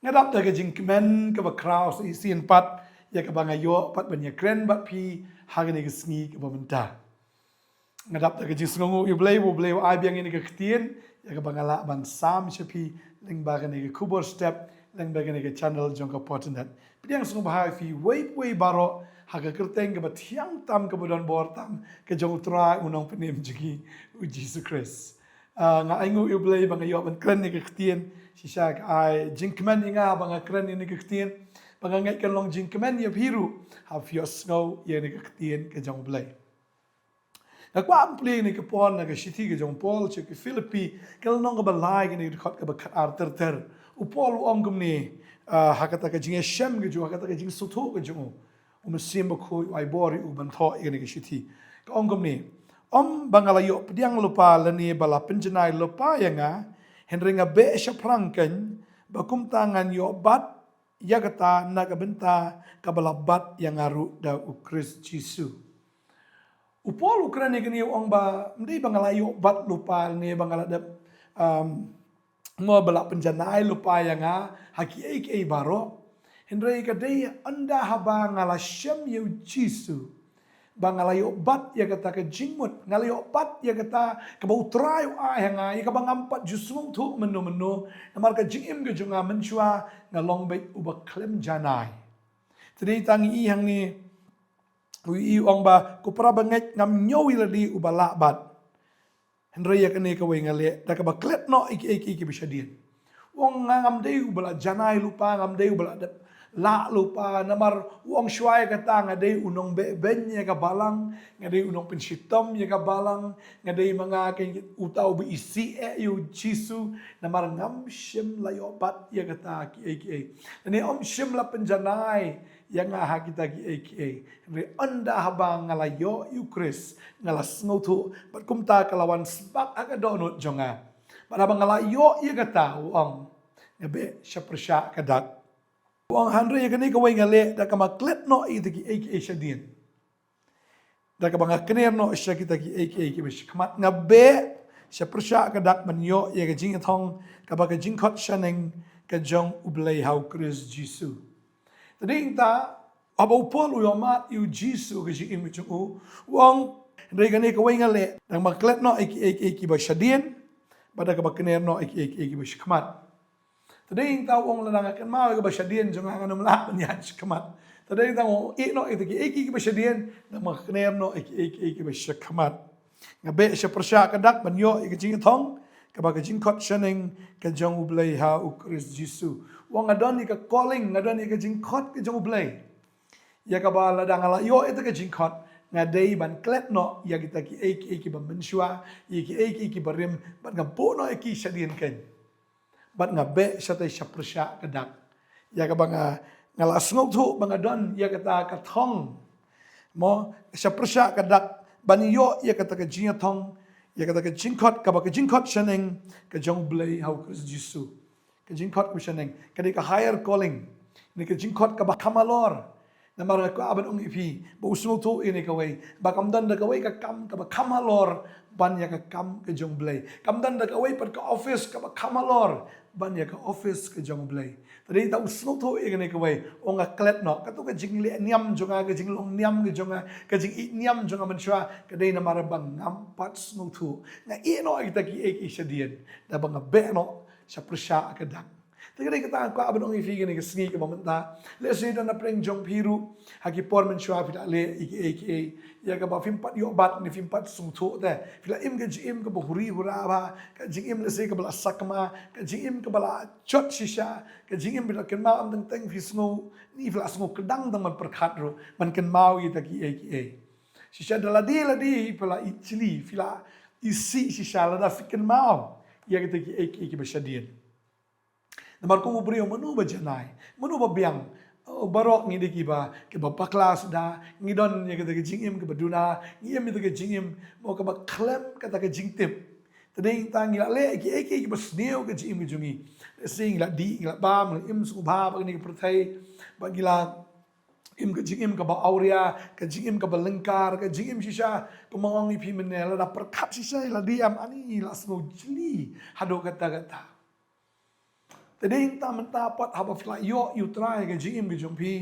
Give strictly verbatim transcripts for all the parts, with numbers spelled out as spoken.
Nga dap da ka jingkmen kaba khraw sa shisien pat ïa kaba nga ïoh pat ban ïakren bad phi ha kane ka sngi kaba mynta. Nga dap da ka jingsngewnguh ïa U Blei, U Blei u ai biang ïa kane ka ktien ïa kaba nga lah ban sam sha phi lyngba kane ka khubor step, lyngba kane ka channel jong ka Pawtnat. Pdiang sngewbha ïa phi wei pa wei baroh ha ka kyrteng kaba thiang tam, kaba don bor tam, ka jong U Trai U Nongpynim jong ngi U Jisu Khrist. Ah, nga ainguh ïa U Blei ba nga ïoh ban kren ïa ka ktien. Shisha ka ai jingkmen ïa nga ba nga kren ïa kane ka ktien, ba nga ngeit kan long jingkmen ïa phi ruh haba phi ïohsngew ïa kane ka ktien ka jong U Blei. Nga kwah ban pule ïa kane ka por na ka shithi ka jong u Paul sha ki Philippi, ka lynnong kaba lai, kane ka dkhot kaba khatar ter ter. U Paul u ong kumne, ah, ha kata ka jingïashem ka jong u, ha kata ka jingsngewthuh ka jong u, U Mynsiem Bakhuid u ai bor ïa u ban thoh ïa kane ka shithi. Ka ong kumne: Ym ba nga la ïoh pdiang lypa lane ba la pynjanai lypa ïa nga, hynrei nga beh shaphrang keiñ, ba kumta ngan ïoh bat ïa kata na ka bynta kaba la bat ïa nga ruh da U Khrist Jisu. U Paul u kren ïa kane, u ong ba ym dei ba nga la ïoh bat lypa lane ba nga la dep, um, mo ba la pynjanai lypa ïa nga ha kiei kiei baroh. Hynrei ka dei ynda haba nga la shem ïa U Jisu ba nga la ïoh bat ïa kata ka jingmut, nga la ïoh bat ïa kata kaba U Trai u ai ha nga, ïa kaba ngam pat ju sngewthuh mynno mynno. Namar ka jingim ka jong nga mynshuwa nga long beit uba khlem janai. Te dei tang i hangne, u i u ong ba, ko para bangeit, ngam ñiew ïa lade uba lah bat. Hynrei ïa kane kawei nga leh, da kaba klet noh ïa kiei kiei kiba shadien. U ong nga ngam dei uba la janai lypa, ngam dei uba la dep lah lypa, namar u ong shuwa ïa kata nga dei u nongbeh beiñ ïa ka balang, nga dei u nongpynshitom ïa ka balang, nga dei ma nga keiñ uta uba isih eh ïa U Jisu, namar ngam shym la ïoh bat ïa kata kiei kiei. Lane ym shym la pynjanai ïa nga ha kita kiei kiei. Hynrei ynda haba nga la ïoh ïa U Khrist, nga la sngewthuh, bad kumta ka la wan sbak ha ka dohnud jong nga. Bad haba nga la ïoh ïa kata, u ong, nga beh sha pyrshah ka dak. U ong hynrei ïa kane kawei nga leh, da kaba klet noh ïa kita kiei kiei shadien, da kaba nga kner noh sha kita kiei kiei kiba shakhmat, nga beh sha pyrshah ka dak ban ïoh ïa ka jingïathong kaba ka jingkhot shaneng ka jong U Blei ha U Khrist Jisu. Te dei ta, haba u Paul u ïohmad ïa U Jisu ha ka jingim ka jong u, u ong, hynrei kane kawei nga leh, da kaba klet noh ïa kiei kiei kiba shadien, bad da kaba kner noh ïa kiei kiei kiba shakhmat. Te dei ta, u ong, lada nga kynmaw ïa kaba shadien jong nga, ngan ym lah ban ïaid shakhmat. Te dei ta, u ong, ïeh noh ïa kita kiei kiei kiba shadien, da kaba kner noh ïa kiei kiei kiba shakhmat. Nga beh sha pyrshah ka dak ban ïoh ïa ka jingïathong kaba ka jingkhot shaneng ka jong U Blei ha U Khrist Jisu. U ong nga don ïa ka calling, nga don ïa ka jingkhot ka jong U Blei, ïa kaba lada nga la ïoh ïa kata ka jingkhot, nga dei ban klet noh ïa kita kiei kiei kiba mynshuwa, ïa kiei kiei kiba rim, bad nga buh noh ïa ki shadien keiñ. Bad nga beh shatei sha pyrshah ka dak, ïa kaba nga, nga la sngewthuh ba nga don ïa kata ka thong, mo, sha pyrshah ka dak ban ïoh ïa kata ka jingïathong, ïa kata ka jingkhot kaba ka jingkhot shaneng ka jong U Blei ha U Khrist Jisu. Ka jingkhot kaba shaneng, ka dei ka higher calling, ne ka jingkhot kaba kham halor. Namar nga kwah ban ong ïa phi, ba u sngewthuh ïa kane kawei, ba kam don da kawei ka kam kaba kham halor ban ïa ka kam ka jong U Blei. Kam don da kawei pat ka office kaba kham halor ban ïa ka office ka jong U Blei. Te dei ta, u sngewthuh ïa kane kawei, u ong nga klet noh, kato ka jingleh niam jong nga, ka jinglong niam ka jong nga, ka jingïeit niam jong nga mynshuwa, ka dei namar ba ngam pat sngewthuh. Nga ïeh noh ïa kita kiei kiei shadien, da ba nga beh noh sha pyrshah ka dak. Te ka dei kata nga kwah ban ong ïa phi kane ka sngi kaba mynta. Lehse don na pdeng jong phi ruh, ha ki por mynshuwa phi la leh ïa kiei kiei, ïa kaba phim pat ïoh bat ne phim pat sngewthuh te. Phi la im ka jingim kaba huri hura bha, ka jingim lehse kaba la sakma, ka jingim kaba la jot shisha, ka jingim phi la kynmaw ym teng teng phi sngew, ne phi la sngew kdang tang ban pyrkhat ruh, ban kynmaw ïa kita kiei kiei. Shisha da lade lade phi la ïeit jli, phi la isih shisha lada phi kynmaw ïa kita kiei kiei kiba shadien. Namar kum u briew, mano ba janai, mano ba biang? Oh, baroh ngi dei kiba, kiba bakla suda, ngi don ïa kata ka jingim kaba duna, ngi im ïa kata ka jingim, mo, kaba khlem kata ka jingtip. Te dei ta ngi la leh kiei kiei kiba sniew ka jingim ka jong ngi. Lehse ngi la dih, ngi la bam, ngi la im sngewbha bad kane ka pyrthei, bad ngi la im ka jingim kaba awria, ka jingim kaba lyngkar, ka jingim shisha, kumba nga ong ïa phi mynne, lada pyrkhat shisha ïa lade, ym, ani la sngew jli haduh katta katta. Te dei nangta mynta pat haba phi la ïoh ïa u Trai ha ka jingim ka jong phi,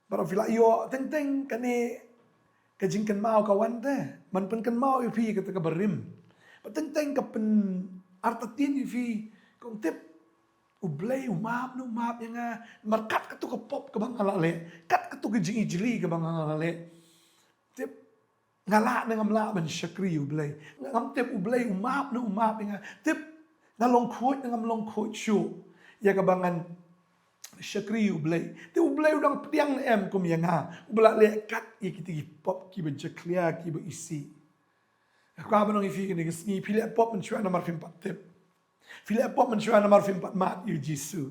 bad haba phi la ïoh, teng teng kane ka jingkynmaw ka wan te ban pynkynmaw ïa phi kata kaba rim. Bad teng teng ka pynartatien ïa phi, kong tip, U Blei u map ne u map ïa nga namar kat katu ka pop kaba nga la leh, kat katu ka jingijli kaba nga la leh. Tip, nga lah ne ngam lah ban shakri U Blei. Ngam tip U Blei u map ne u map ïa nga. Tip, nga long khuid ne ngam long khuid shuh ïa kaba ngan shakri U Blei. Te U Blei u dang pdiang ne em kum ïa nga uba la leh kat ïa kita ki pop kiba jakhlia, kiba isih. Nga kwah ban ong ïa phi kane ka sngi, phi leh pop mynshuwa namar phim pat tip. Phi leh pop mynshuwa namar phim pat mad ïa u Jisu.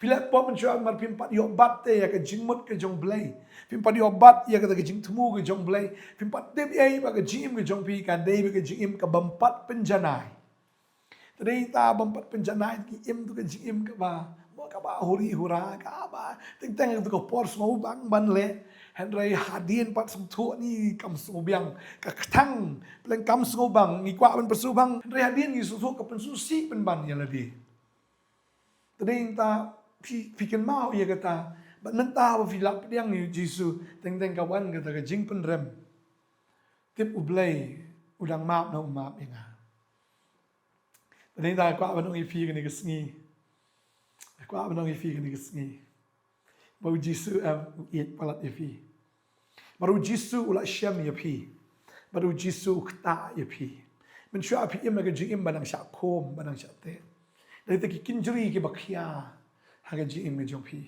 Phi leh pop mynshuwa namar phim pat ïoh bat te ïa ka jingmut ka jong U Blei. Phim pat ïoh bat ïa kata ka jingthmu ka jong U Blei. Phim pat tip ei ba ka jingim ka jong phi ka dei ba ka jingim ka bym pat pynjanai. Te dei ta bym pat pynjanai, ki im tu ka jingim kaba, mo, kaba huri hura, kaba teng teng tu ka por sngewbang ban leh. Hynrei hadien pat sngewthuh ni kam sngewbiang, ka kthang pleng kam sngewbang, ngi kwah ban pynsngewbang, hynrei hadien ngi sngewthuh ka pynsngewsih pynban ïa lade. Te dei ta phi, phi kynmaw ïa kata, bad mynta ba phi la pdiang ïa u Jisu, teng teng ka wan kata ka jingpynrem. Tip, U Blei u dang map ne u map ïa nga. Te dei ta kwah ban ong ïa phi kane ka sngi. Kwah ban ong ïa phi kane ka sngi ba u Jisu em u ïeit palat ïa phi. Bad u Jisu u la shem ïa phi. Bad u Jisu u ktah ïa phi. Mynshuwa phi im ha ka jingim ba nang shah khum, ba nang shah teh. Dei ta ki kynjri kiba khia ha ka jingim ka jong phi.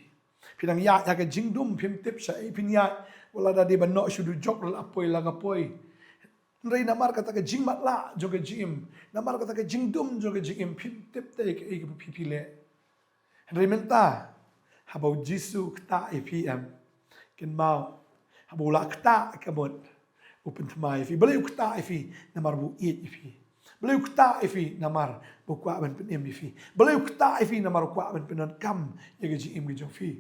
Phi nang ïaid ha ka jingdum, phim tip sha ei phin ïaid. Wat la da dei ban noh sha u dujok ruh la poi la ka poi. Hynrei namar kata ka jingmatlah jong ka jingim, namar kata ka jingdum jong ka jingim, phim tip te kaei kaba phi, phi leh. Hynrei mynta haba u Jisu u ktah ïa phi em, kynmaw, haba u la ktah ka mut u pynthymmai ïa phi. Balei u ktah ïa phi? Namar ba u ïeit ïa phi. Balei u ktah ïa phi? Namar ba u kwah ban pynim ïa phi. Balei u ktah ïa phi? Namar u kwah ban pyndonkam ïa ka jingim ka jong phi.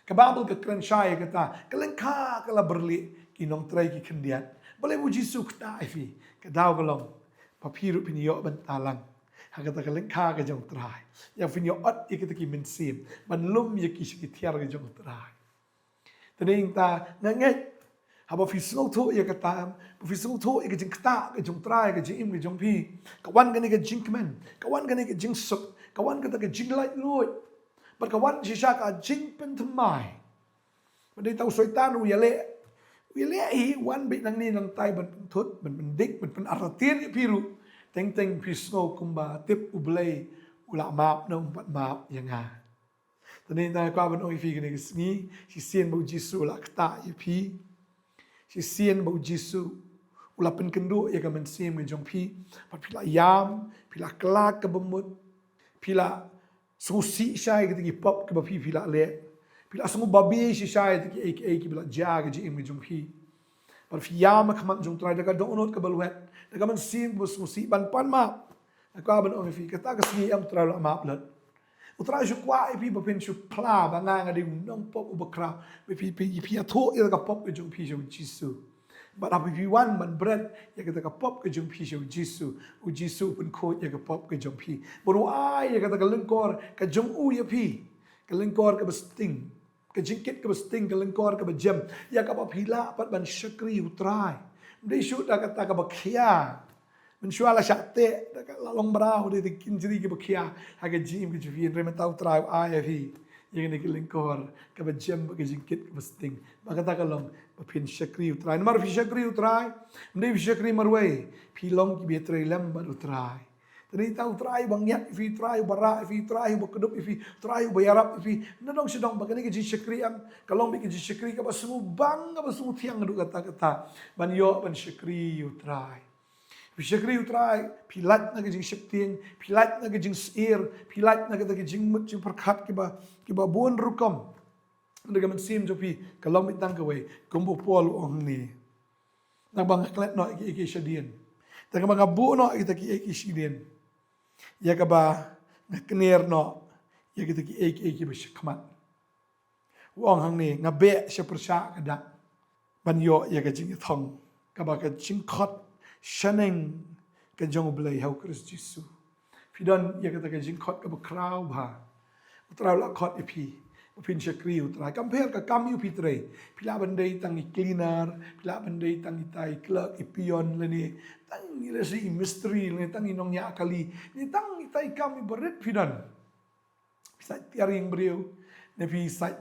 Ka Baibl ka kren shai ïa kata, ka lyngkha ka la byrlih, ki nongtrei ki khyndiat. Balei ba u Jisu u ktah ïa phi? Ka daw ka long ba phi ruh phin ïoh bynta lang ha kata ka lyngkha ka jong u Trai, ïa phin ïoh ot ïa kita ki mynsiem ban lum ïa ki sha ki tiar ka jong u Trai. Te dei ta nga ngeit haba phi sngewthuh ïa kata, ba phi sngewthuh ïa ka jingktah ka jong u Trai ha ka jingim ka jong phi, ka wan kane ka jingkmen, ka wan kane ka jingsuk, ka wan kata ka jinglaitluid, bad ka wan shisha ka jingpynthymmai. Bad dei ta u Soitan u ïaleh, u ïaleh hi, wan beit nangne nangtai ban pynthut, ban pyndik, ban pynartatien ïa phi ruh. Teng teng phi sngew kumba tip U Blei u la map ne um pat map ïa nga. Te dei ta kwah ban ong ïa phi kane ka sngi, shisien ba u Jisu u la ktah ïa phi. Shisien ba u Jisu u la pynkynduh ïa ka mynsiem ka jong phi. Bad phi la ïam, phi la kylla kaba mut. Phi la sngewsih shai kita ki pop kiba phi, phi la leh. Phi la sngewbabe shisha ïa kita kiei kiei kiba la jia ha ka jingim ka jong phi. Bad phi ïam ha khmat jong u Trai da ka dohnud kaba lwet, da ka mynsiem kaba sngewsih ban pan map. Nga kwah ban ong ïa phi, kata ka sngi em u Trai u la map lut. U Trai u shu kwah ïa phi ba phin shu phla ba nga, nga dei u nongpop uba khraw. Ba phi, phi, phi ïathuh ïa ka pop ka jong phi sha u Jisu. Bad haba phi wan ban bret ïa kata ka pop ka jong phi sha u Jisu, u Jisu u pynkhuid ïa ka pop ka jong phi. Bad u ai ïa kata ka lyngkor ka jong u ïa phi. Ka lyngkor kaba sting, ka jingkit kaba sting, ka lyngkor kaba jem, ïa kaba phi lah pat ban shakri u Trai. Ym dei shuh da kata kaba khia. Mynshuwa la shah teh, da ka la long mraw, dei ta ki kynjri kiba khia ha ka jingim ka jong phi, hynrei mynta u Trai u ai ïa phi ïa kane ka lyngkor kaba jem bad ka jingkit kaba sting. Ba kata ka long ba phin shakri u Trai. Namar phi shakri u Trai, ym dei phi shakri marwei, phi long kiba ïatrei lem bad u Trai. Te dei ta u Trai uba ngiat ïa phi, u Trai uba rah ïa phi, u Trai uba kdup ïa phi, u Trai uba ïarap ïa phi. Na dong sha dong, ba kane ka jingshakri em ka long beit ka jingshakri kaba sngewbang, kaba sngewthiang haduh katta katta ban ïoh ban shakri u Trai. Phi shakri u Trai, phi lait na ka jingsheptieng, phi lait na ka jingsyier, phi lait na kata ka jingmut jingpyrkhat kiba, kiba bun rukom. Hynrei ka mynsiem jong phi ka long beit tang kawei, kumba u Paul u ong hangne. Tang ba nga klet noh ïa kiei kiei shadien, tang ba nga buh noh ïa kita kiei kiei shadien, ïa kaba nga kner noh ïa kita kiei kiei kiba shakhmat. U ong hangne, nga beh sha pyrshah ka dak ban ïoh ïa ka jingïathong kaba ka jingkhot shaneng ka jong U Blei ha U Khrist Jisu. Phi don ïa kata ka jingkhot kaba khraw bha. U Trai u la khot ïa phi ba phin shakri U Trai. Kam pher ka kam ïa phi trei. Phi lah ban dei tang i cleaner, phi lah ban dei tang itai i clerk, i peon lane tang i lehse i mistri lane tang i nongñiah kali. Ne tang itai i kam iba rit phi don. Phi sait tiar ïing briew, ne phi sait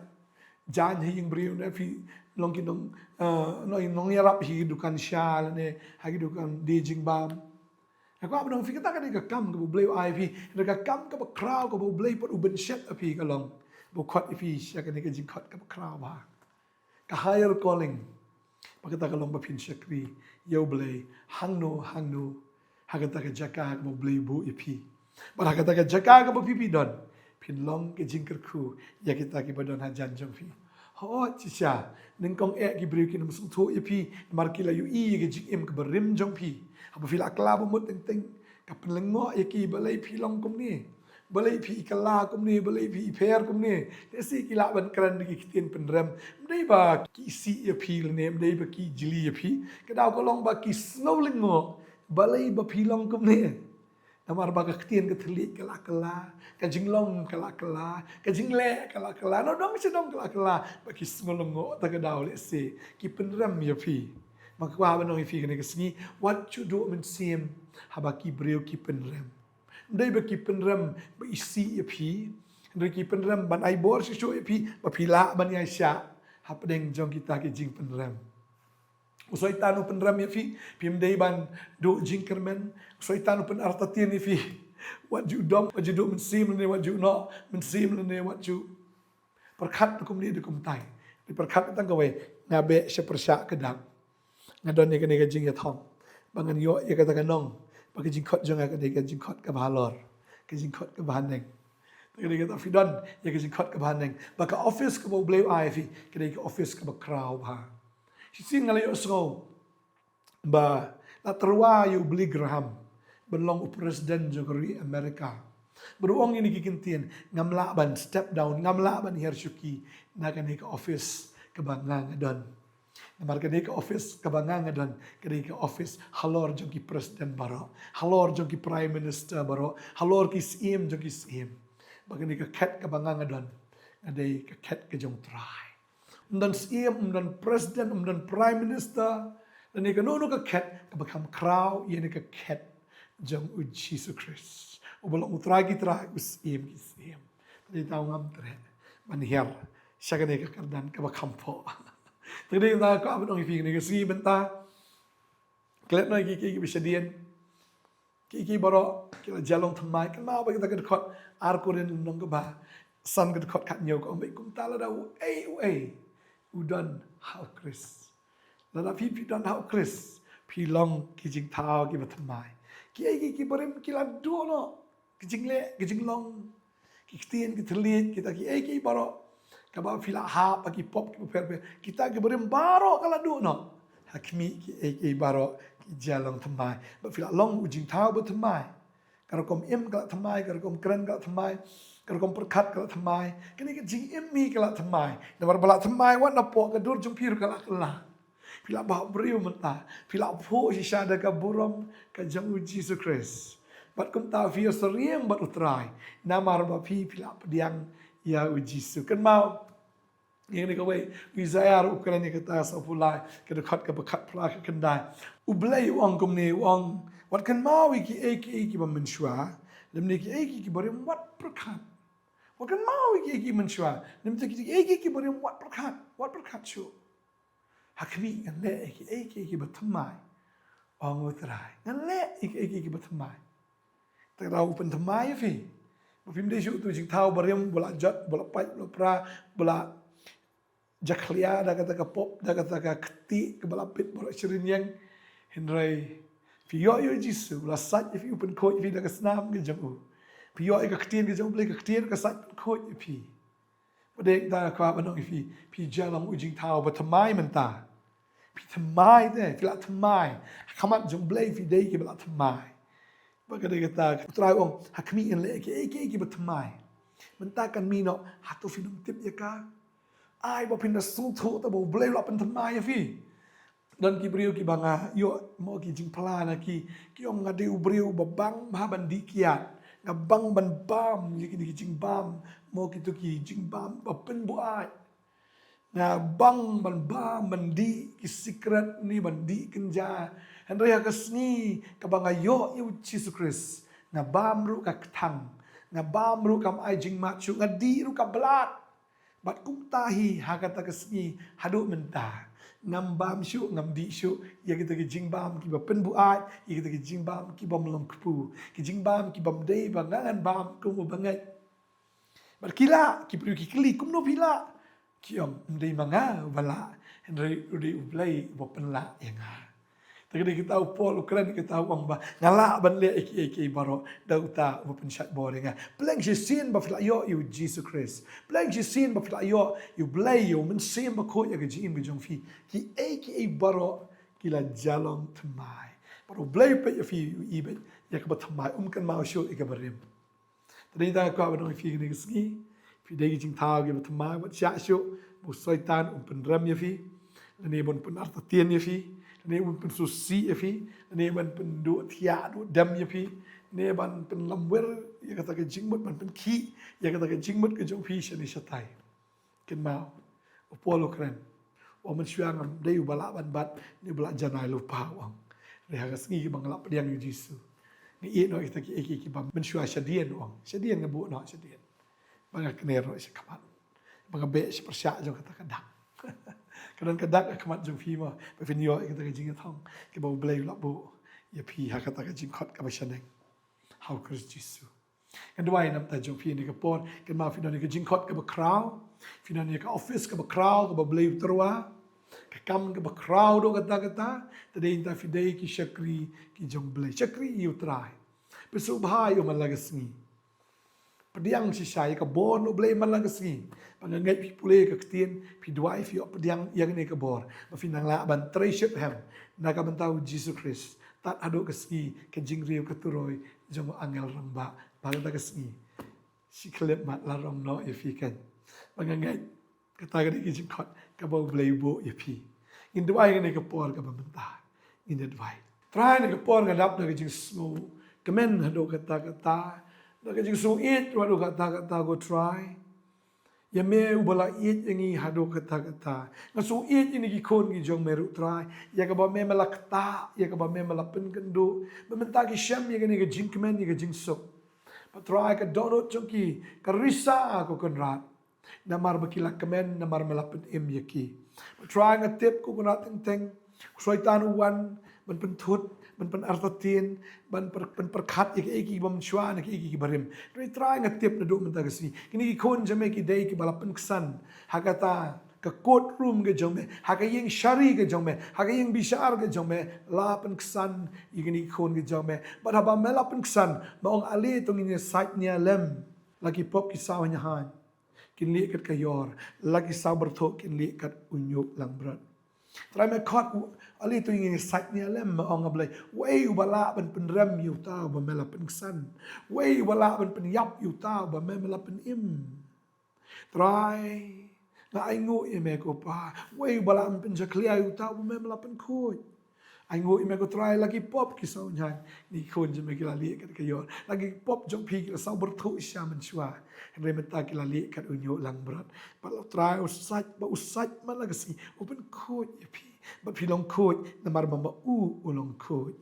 jaiñ ha ïing briew, ne phi long ki nong, eh, nong, nongïarap ha ki dukan sha lane ha ki dukan die jingbam. Nga kwah ban ong ïa phi kata ka dei ka kam kaba U Blei u ai ïa phi, ka dei ka kam kaba khraw kaba U Blei pat u bynshet ïa phi ka long. Ba u khot ïa phi sha kane ka jingkhot kaba khraw bha. Ka higher calling. Ba kata ka long ba phin shakri ïa U Blei hangno hangno ha kata ka jaka kaba U Blei u buh ïa phi. Bad ha kata ka jaka kaba phi phi don, phin long ka jingkyrkhu ïa kita kiba don hajan jong phi. Hooid shisha, nyngkong eh ki briew kin ym sngewthuh ïa phi namar ki la ïohi ïa ka jingim kaba rim jong phi. Haba phi la kylla ba mut teng teng, ka pynlyngngoh ïa ki, balei phi long kumne, balei phi i kylla kumne, balei phi i pher kumne. Lehse ki lah ban kren da ki ktien pynrem, ym dei ba ki isih ïa phi lane ym dei ba ki jli ïa phi. Ka daw ka long ba ki sngew lyngngoh balei ba phi long kumne. Namar ba ka ktien ka thylliej ka la kylla, ka jinglong ka la kylla, ka jingleh ka la kylla, na dong sha dong ka la kylla, ba ki sngew lyngngoh. Ta ka daw lehse ki pynrem ïa phi. Nga kwah ban ong ïa phi kane ka sngi, wat shu duh mynsiem haba ki briew ki pynrem. Ym dei ba ki pynrem ba isih ïa phi, hynrei ki pynrem ban ai bor shuh shuh ïa phi ba phi lah ban ïaishah hapdeng jong kita ki jingpynrem. U Soitan u pynrem ïa phi, phim dei ban duh jingkyrmen. U Soitan u pynartatien ïa phi. Wat ju dom, wat ju duh mynsiem lane wat ju noh mynsiem lane wat ju pyrkhat da kumne da kumtai. Pyrkhat tang kawei, nga beh sha pyrshah ka dak. Nga don ïa kane ka jingïathong ba ngan ïoh ïa kata ka nong ba ka jingkhot jong nga ka dei ka jingkhot kaba halor, ka jingkhot kaba haneng. Ka dei kata phi don ïa ka jingkhot kaba haneng, ba ka office kaba U Blei u ai ïa phi ka dei ka office kaba khraw bha. Shisien nga la ïohsngew ba la tyrwa ïa u Billy Graham ban long u president jong ka ri America. Bad u ong ïa kine ki ktien, ngam lah ban step down, ngam lah ban hiar shuki na kane ka office kaba nga nga don. Namar kane ka office kaba nga nga don ka dei ka office halor jong ki president baroh, halor jong ki prime minister baroh, halor ki syiem jong ki syiem. Ba kane ka khet kaba nga nga don ka dei ka khet ka jong U Trai. Ym don syiem, ym don president, ym don prime minister lane kano kano ka khet kaba kham khraw ïa kane ka khet jong U Jisu Khrist, uba long U Trai ki trai, U Syiem ki syiem. Te dei tang ngam treh ban hiar sha kane ka kyrdan kaba kham pop. Te dei tang ka ban ong ïa phi kane ka sngi mynta. Klet noh ïa ki, ki, ki ba shadien. Ki, ki baroh ki la jia long thymmai. Kynmaw ba kita ki dkhot Ar Korinth lynnong kaba san, ki dkhot khathynñiew ka ong ba kumta lada uei uei u don ha U Khrist, lada phi phi don ha U Khrist, phi long ki jingthaw kiba thymmai. Kiei kiei ki barim ki la duh noh, ki jingleh, ki jinglong, ki ktien, ki thylliej, kita kiei kiei baroh kaba phi la hap ha ki pop kiba pher pher, kita ki barim baroh ka la duh noh. Ha khmih kiei kiei baroh ki jia long thymmai. Ba phi la long u jingthaw ba thymmai. Ka rukom im ka la thymmai, ka rukom kren ka la thymmai, ka rukom pyrkhat ka la thymmai, kane ka jingim hi ka la thymmai. Namar ba la thymmai, wat napoh ka dur jong phi ruh ka la kylla. Phi la bhabriew mynta, phi la phuh shisha da ka burom ka jong U Jisu Khrist. Bad kumta phi ïohsyriem bad U Trai namar ba phi phi la pdiang ïa U Jisu. Kynmaw ïa kane kawei, u Isaiah ruh u kren ïa kata, sawphew lai, ka dkhot kaba khatphra, ka khyndai. U Blei u ong kumne, u ong, wat kynmaw ïa kiei kiei kiba mynshuwa, lymne kiei kiei kiba rim wat pyrkhat. Wat kynmaw ïa kiei kiei mynshuwa, lymne kiei kiei kiba rim wat pyrkhat, wat pyrkhat shuh. Ha khmih ngan leh ïa kiei kiei kiba thymmai, ong U Trai. Ngan leh ïa kiei kiei kiba thymmai. Te u pynthymmai ïa phi ba phim dei shuh utu u jingthaw barim, ba la jot, ba la pait, ba la pra, ba la jakhlia da kata ka pop, da kata ka kti kaba la pit baroh shi rynïeng. Hynrei phi ïoh ïa U Jisu, u la sait ïa phi, u pynkhuid ïa phi da ka snam ka jong u. Phi ïoh ïa ka ktien ka jong U Blei, ka ktien ka sait pynkhuid ïa phi. Ba dei da ka ba nong ïa phi, phi jia long u jingthaw ba thymmai mynta. Phi thymmai te, phi la thymmai. Ha khmat jong U Blei phi dei kiba la thymmai. Ba ka dei kata U Trai u ong, ha khmih ngan leh kiei kiei kiba thymmai. Mynta kan mih noh, hato phin ym tip ïa ka? Ai ba phin da sngewthuh te ba U Blei u la pynthymmai ïa phi. Don ki briew kiba nga ïoh mo ki jingphla na ki, ki ong nga dei u briew ba bang bha ban dih kiad. Nga bang ban bam ïa kine ki jingbam, mo kito ki jingbam ba pynbuaid. Nga bang ban bam ban dih ki sikret ne ban dih kynja. Hynrei ha ka sngi kaba nga ïoh ïa u Jisu Khrist, nga bam ruh ka kthang, nga bam ruh kam ai jingmut shuh, nga dih ruh ka blad. Bad kumta hi ha kata ka sngi haduh mynta, ngam bam shuh, ngam dih shuh ïa kita ki jingbam kiba pynbuaid, ïa kita ki jingbam kibym long kpu, ki jingbam kibym dei ba nga ngan bam kum uba ngeit. Bad ki lah, ki briew ki kylli, kumno phi lah? Ki ong, ym dei ma nga uba lah, hynrei u dei U Blei uba pynlah ïa nga. Te ka dei kata u Paul u kren, kata u ong ba nga lah ban leh ïa kiei kiei baroh da uta uba pynshait bor ïa nga. Pleng shisien ba phi la ïoh ïa u Jisu Khrist, pleng shisien ba phi la ïoh ïa U Blei, ïa U Mynsiem Bakhuid ïa ka jingim ka jong phi, kiei kiei baroh ki la jalong thymmai. Bad U Blei u peit ïa phi, u i beit ïa kaba thymmai, um kynmaw shuh ïa kaba rim. Te dei tang nga kwah ban ong ïa phi kane ka sngi, phi dei ki jingthaw kiba thymmai, wat shah shuh ba u Soitan un pynrem ïa phi, lane ban pynartatien ïa phi, lane ban pynsngewsih ïa phi, lane ban pynduh thiah duh dem ïa phi, lane ban pynlamwir ïa kata ka jingmut, ban pynkhih ïa kata ka jingmut ka jong phi shane shatai. Kynmaw, u Paul u kren, u ong mynshuwa ngam dei uba lah ban bat ne uba lah janai lypa, u ong. Hynrei ha ka sngi kaba nga lah pdiang ïa u Jisu, nga ïeh noh ïa kita kiei kiei kiba mynshuwa shadien, u ong. Shadien nga buh noh shadien. Ba nga kner noh sha khmat, ba nga beh sha pyrshah jong kata ka dak. Ka don ka dak ha khmat jong phi mo, ba phin ïoh ïa kata ka jingïathong kaba U Blei u la buh ïa phi ha kata ka jingkhot kaba shaneng ha u Khrist Jisu. Nga duwai namar jong phi ïa kane ka por, kynmaw phi don ïa ka jingkhot kaba khraw, phi don ïa ka office kaba khraw kaba Blei u tyrwa, ka kam kaba khraw haduh katta katta. Te dei namar phi dei ki shakri ki jong Blei, shakri ïa u Trai. Pynsngewbha ïa u man la ka sngi. Pdiang shisha ïa ka bor na U Blei man la ka sngi. Ba nga ngeit phi pule ïa ka ktien, phi duwai, phi ïoh pdiang ïa kane ka bor, ba phin nang lah ban trei shitrhem na ka bynta u Jisu Khrist tad haduh ka sngi ka jingriew ka turoi jong u angel rangbah. Ba kata ka sngi shi khyllipmat la rong noh ïa phi kan. Ba nga ngeit kata ka dei ka jingkhot kaba U Blei u buh ïa phi. Ngin duwai ïa kane ka por kaba mynta. Ngin ïa duwai. Trai, ha kane ka por nga dap da ka jingsngewkmen haduh katta katta, da ka jingsngewïeit haduh katta katta, ko Trai. Ïa me uba la ïeit ïa ngi haduh katta katta. Nga sngewïeit ïa kine ki khun ki jong me ruh Trai, ïa kaba me me la ktah, ïa kaba me me la pynkynduh, ba mynta ki shem ïa kane ka jingkmen, ïa ka jingsuk. Bad Trai, ka dohnud jong ki ka risa, ko Kynrad, namar ba ki la kmen, namar me la pynim ïa ki. Bad Trai, nga tip, ko Kynrad, teng teng u Soitan u wan ban pynthut, ban pynartatien, ban pyn, pynpyrkhat ïa kiei kiei kiba mynshuwa ne kiei kiei kiba rim. Hynrei Trai, nga tip naduh mynta ka sngi kine ki khun jong me ki dei kiba la pynksan ha kata ka court room ka jong me, ha ka ïing shari ka jong me, ha ka ïing bishar ka jong me, la pynksan ïa kine ki khun ki jong me. Bad haba me la pynksan, me ong, ale to ngin ïa sait nia lem, la ki pop ki saw hynñiewhaiñ kin lieh kat ka ïor, la ki saw byrthuh kin lieh kat u ñiuh langbrot. Trai, me khot, u, ale to ngin ïa sait nia lem, me ong, A Blei. Uei uba lah ban pynrem ïa uta uba me la pynksan? Uei uba lah ban pynïap ïa uta uba me me la pynim? Trai, nga ainguh ïa me, ko Pa. Uei uba lah ban pynjakhlia ïa uta uba me me la pynkhuid? Ainguh ïa me, ko Trai, la ki pop ki saw hynñiewhaiñ, kine ki khun jong me ki la lieh kat ka ïor, la ki pop jong phi ki la saw byrthuh shisha mynshuwa, hynrei mynta ki la lieh kat u ñiuh langbrot. Bad la, Trai, u sait, ba u sait man la ka sngi u pynkhuid ïa phi. Bad phi long khuid namar ba ma u u long khuid.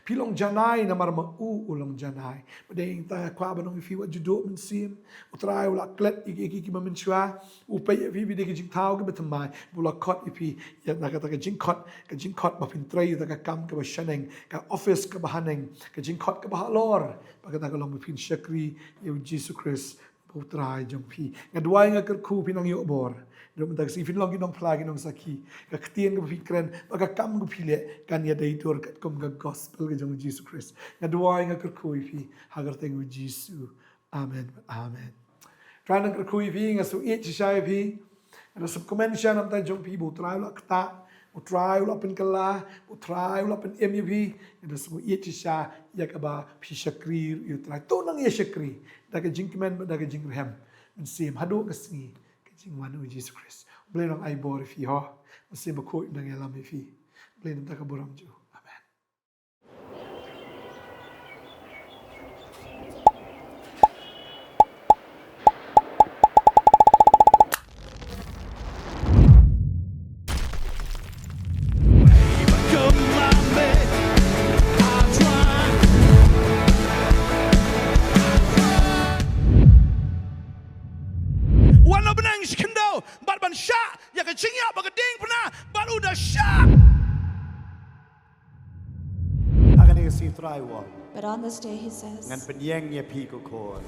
Phi long janai namar ma u u long janai. Bad dei nangta nga kwah ban ong ïa phi, wat ju duh mynsiem. U Trai u la klet ïa kiei kiei kiba mynshuwa. U peit ïa phi, phi dei ki jingthaw kiba thymmai, ba u la khot ïa phi ïa na kata ka jingkhot, ka jingkhot ba phin trei ïa kata ka kam kaba shaneng, ka office kaba haneng, ka jingkhot kaba halor. Bad kata ka long ba phin shakri ïa u Jisu Khrist, ba u Trai jong phi. Nga duwai, nga kyrkhu phin nang ïoh bor. Naduh mynta ka sngi phin long ki nongphla, ki nongsakhi. Ka ktien kaba phi kren bad ka kam kaba phi leh kan ïadei dur katkum ka gospel ka jong u Jisu Khrist. Nga duwai, nga kyrkhu ïa phi ha ka kyrteng u Jisu. Amen. Amen. Trai nang kyrkhu ïa phi, nga sngewïeit shisha ïa phi. Nga da sngewkmen shisha namar jong phi, ba u Trai u la ktah, u Trai u la pynkylla, u Trai u la pynim ïa phi. Nga da sngewïeit shisha ïa kaba phi shakri ïa u Trai. To nang ïa shakri da ka jingkmen bad da ka jingrhem mynsiem haduh ka sngi ka jingwan u Jisu Khrist. U Blei nang ai bor ïa phi ho. Mynsiem Bakhuid nang ïalam ïa phi. Blei namar ka burom jong u. Amen. Ha kane ka sngi Trai u ong, But on this day he says, ngan pynïeng ïa phi ko khun.